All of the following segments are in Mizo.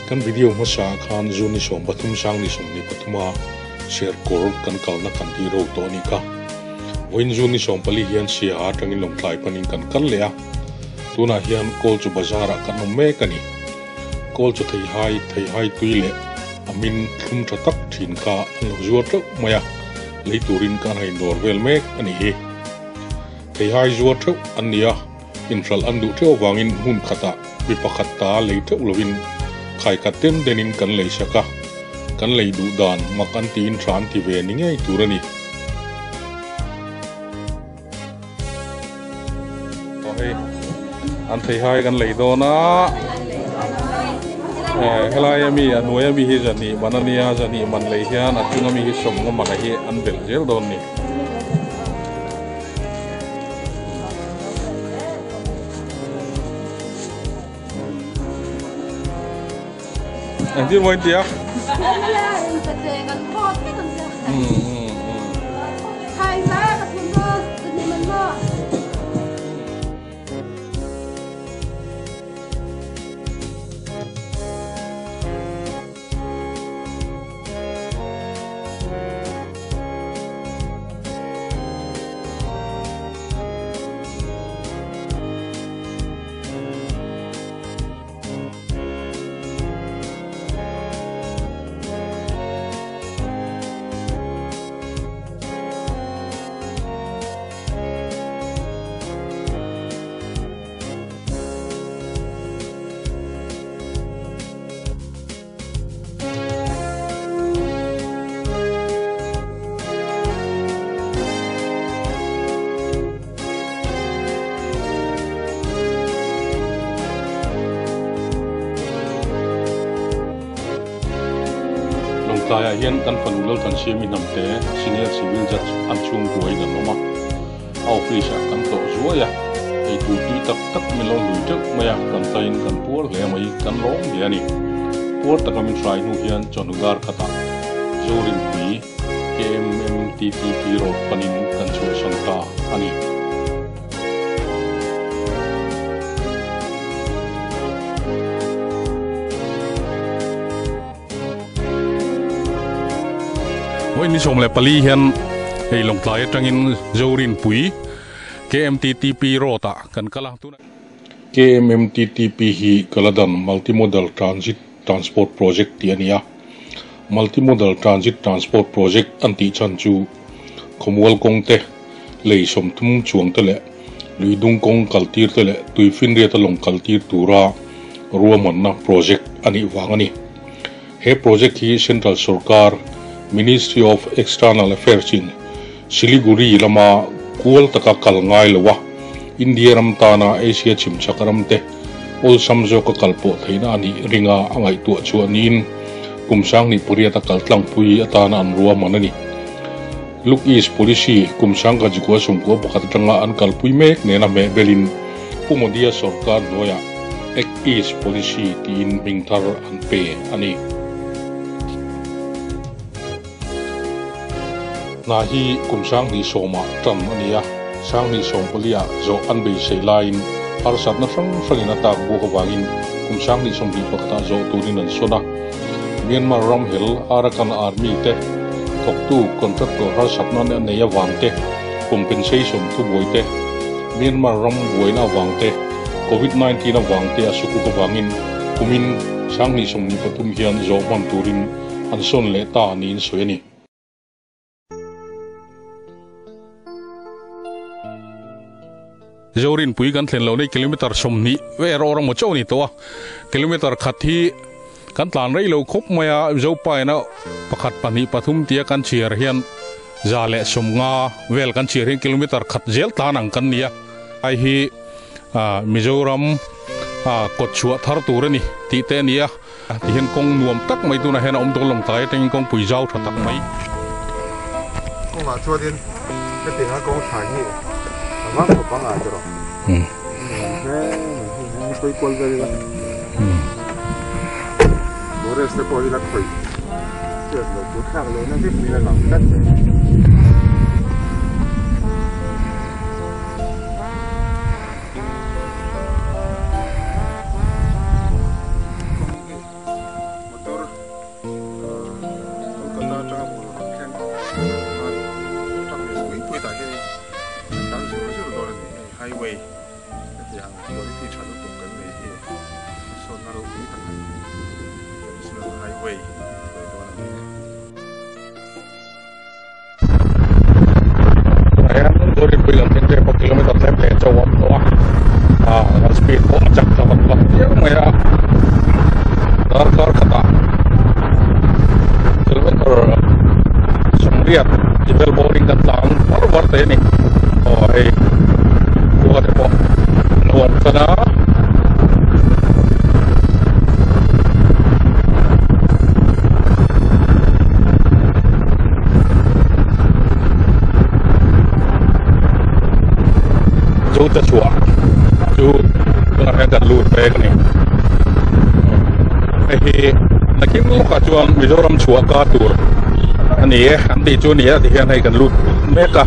Kan video hmasa ah khan June ni 13 sang ni 23 a Serkawr kan kalna kan tih ro tawh a nih kha. Vawiin June ni 14 hian Siaha atangin Lawngtlai panin kan kal leh a, tunah hian Kawlchu Bazar ah kan awm mek a ni. Kawlchu theihai, theihai tui leh a min thlum tha tak thin kha an lo zuar teuh mai a, lei turin kan han indawr vel mek a nih hi. Theihai zuar theuh an ni a, inhralh an duh theuh avangin hmun khatah mi pakhat ta lei theuh lovin khaikhat den denin kan lei sak a, kan lei duh dan mak an tiin tha an ti ve ni ngei tur a ni. Aw hei an theihai kan lei dawn a, helai ami a hnuai ami hi zahnih man a nia, zahnih man lei hian a chung ami hi sawmnga man a hi an belh zel dawn a ni. Engtin maw in ti a? Lawngtlaiah hian kan fanu Lalthansiami Hnamte Senior Civil Judge an chhungkuain an awm a, a office ah kan tlawh zuai a, eitur tui tak tak min lo hlui teuh mai a, kan tlaiin kan puar hle mai, kan lawm hle a ni. Puar taka min hrai hnu hian chawhnu dar khatah Zorinpui KMMTTP Road panin kan chhuahsan ta a ni. Vawi ni 14 hian hei Lawngtlai atangin Zorinpui KMTTP Road ah kan kal a. KMMTTP hi Kaladan Multimodal Transit Transport Project tih a ni a. Multimodal Transit Transport Project an tih chhan chu khawmual kawng te, lei 30 chuang te leh luidung kawng kaltir te leh tuifinriata lawng kaltir tura ruahmanna project a nih vang a ni. He project hi Central sorkar Ministry of External Affairs in Siliguri lama kual taka kal ngai lo a, India ram tana Asia chhimchhak ram te awlsam zawka kal pawh theihna a nih ringa a ngaihtuah chhuah niin kum 2008 a kal tlangpui atana an ruahman a ni. Look East Policy kum 1991 atanga an kalpui mek nena hmehbelin Pu Modi-a sorkar hnuaiah Act East Policy tiin hming thar an pe a ni. Hna hi kum 2010 ah tan a ni a, 2014 ah zawh an beisei laiin harsatna hrang hrangin a tak buak avangin kum 2021 ah zawh turin an sawn a. Myanmar ram hel Arakan Army te thawktu contractor harsatna a nei avang te, compensation thubuai te, Myanmar ram buaina avang te, Covid 19 avang te a sukuk avangin kumin 2023 hian zawh hman turin an sawn leh ta niin sawi a ni. Zorinpui kan thlen loh nei kilometer 20 vel erawh emaw chauh a ni tawh a, kilometer khat hi kan tlan rei lo khawp mai a, Zopaina pakhat pahnih pathum tia kan chhiar hian 150 vel kan chhiar hian kilometer khat zel tlan ang kan ni a, ai hi Mizoram kawt chhuah thar tur a ni tih te a ni a. Ti hian kawng nuam tak mai tunah hian a awm dawn lo tlai atangin kawngpui zau tha tak mai. Kawngah chuanin hetianga kawng tha hi a vang khawp ang a ti rawh. Nuam hle mai hei hi hawi kual vel ila. Forest te pawh hi la khawih hriat loh tur thlak lohna vek niin a lang tlat mai. Zorinpui kan thleng tep a kilometer tlem leh chauh a awm tawh a ah kan speed pawh a chak ta vat vat viau mai a darkar khatah kilometer sawmriat ti vel bawrin kan tlan var var thei a ni aw hei khua te pawh an lo awm tan a. Zo ta chhuah chu tunah hian kan lut mek a ni hei hi nakin lawkah chuan Mizoram chhuah ka tur a ni e an tih chu a ni a ti hian hei kan lut mek a.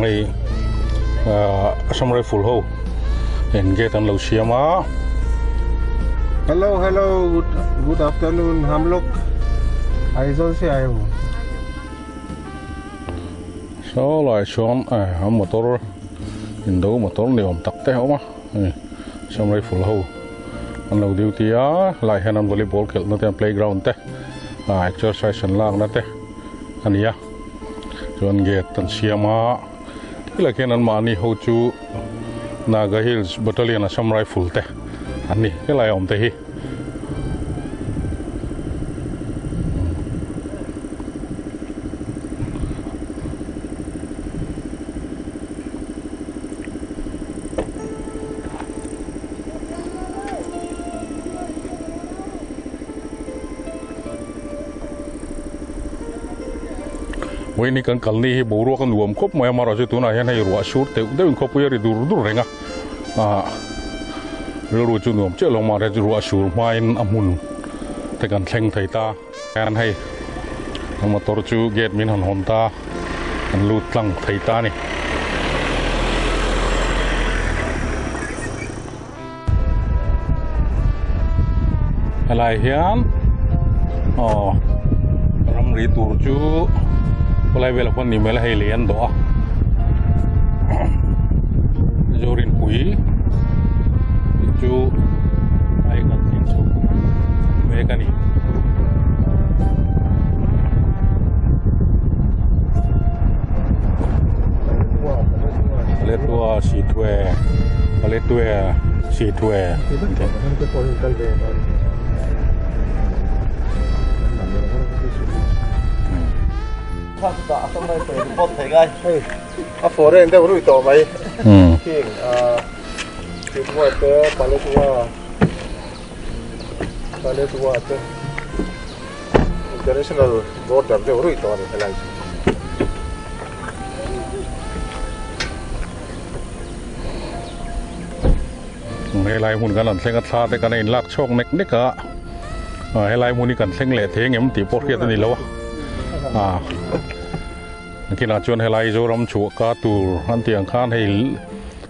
Hei Assam Rifle ho en gate an lo siam a. Hello hello good good afternoon hum log Aizawl se aaye hu. Saw lai chuan a motor indo motor ni awm tak te a awm a hei Assam Rifle ho an lo duty a helai hian an volleyball khelh na te an playground te exercise an lak na te a ni a chuan gate an siam a thil ah khian an mahni ho chu Naga Hills Battalion Assam Rifle te an ni helai a awm te hi. Vawiin hi kan kalni hi boruak a nuam khawp mai a amaherawhchu tunah hian hei ruah sur deuh deuh in khawpui a ri dur dur reng a ah rilru chu nuam chiah lo mahse ruah sur hmain a hmun te kan thleng thei ta hian hei a motor chu gate min han hawn ta an lut tlang thei ta a ni. Helai hian aw ramri tur chu khawlai velah khuan ni hmel a hei lei an dawh a Zorinpui tih chu a eng an thleng chho mek a ni. Paletwa Sitwe Paletwa Sitwe A foreign deuh rui tawh mai heng Sitwa te Paletwa Paletwa te International border deuh rui tawh a ni helai chu. Helai hmun kan han thleng a thla te kan in lak chhuak nek nek a helai hmun hi kan thleng leh thei engem tih pawh hriat a ni lo a nakinah chuan helai Zoram chhuah ka tur an tih ang khan hei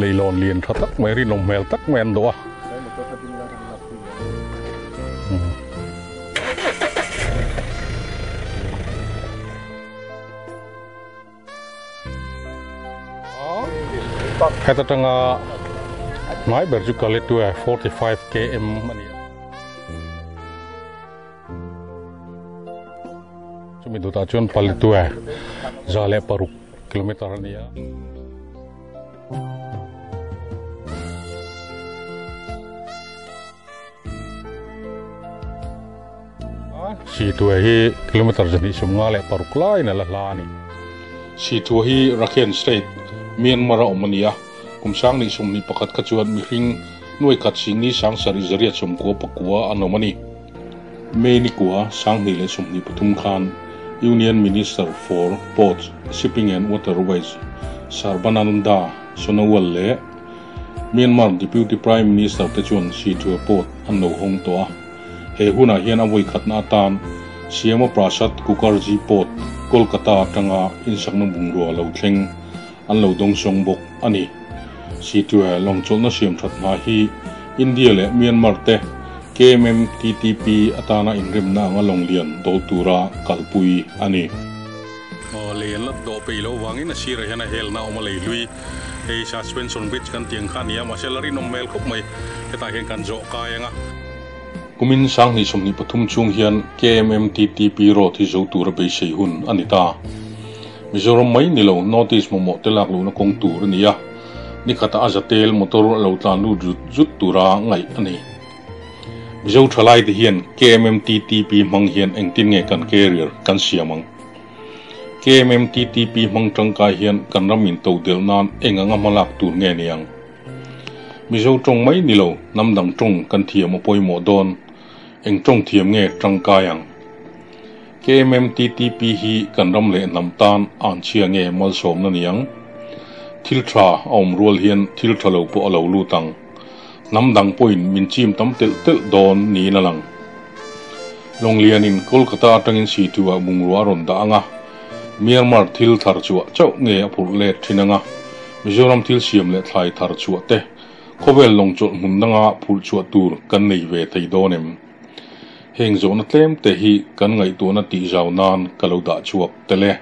leilawn lian tha tak mai rinawm hmel tak mai an dawh a. Heta tanga hnai ber chu Kaletue 45 km a ni a. Chumi dawtah chuan Paletue 106 kilometer a ni a. Sihtuai hi kilometre 256 laiin a la hla a ni. Sihtuai hi Rakhine State, Myanmar a awm a ni a, kum 2021 kha chuan mihring nuai khat singni sangsarih zariat sawmkua pakua an awm a ni. May nikua 2023 khan Union Minister for Ports, Shipping and Waterways Sarbananda Sonowal leh Myanmar Deputy Prime Minister te chuan Sithua Port an lo hawng tawh a. He hunah hian a vawikhatna atan Shyama Prasad Kukarjee Port, Kolkata atanga insakna bungrua lo thleng an lo dawngsawng bawk a ni. Sithua lawngchawlhna siamthat hna hi India leh Myanmar te KMMTTP atana inremna anga lawng lian dawl tura kalpui a ni. Lei an la dawh peih loh vangin a sirah hian a helna a awm a lei hlui. Hei suspension bridge kan tih ang kha a ni a, mahse la rinawm hmel khawp mai. Hetah hian kan zawh kai ang a. Kumin 2023 chhung hian KMMTTP road hi zo tura beisei hun a ni ta. Mizoram mai ni lo North East mamawh te lak luhna kawng tur a ni a, nikhatah a zatel motor a lo tlan lut zut zut tura ngaih a ni. Mizo thalaite hian KMMTTP hmang hian engtin nge kan career kan siam ang? KMMTTP hmang tangkai hian kan ram in to delh nan eng anga hma lak tur nge ni ang? Mizo tawng mai ni lo, hnam dang tawng kan thiam a pawimawh dawn. Eng tawng thiam nge tangkai ang? KMMTTP hi kan ram leh hnam tan an chhia nge malsawmna ni ang? Thil tha a awm rual hian thil tha lo pawh a lo lut ang. Hnam dang pawhin min chim tam telh telh dawn niin a lang. Lawnglianin Kolkata atangin Situ-ah bungrua a rawn dah ang a, Myanmar thil thar chhuah chauh nge a phurh let thin ang a, Mizoram thil siam leh thlai thar chhuah te khawvel lawngchawlh hmun danga phurh chhuah tur kan nei ve thei dawn em? Heng zawhna tlem te hi kan ngaihtuahna tihzau nan ka lo dah chhuak tel e.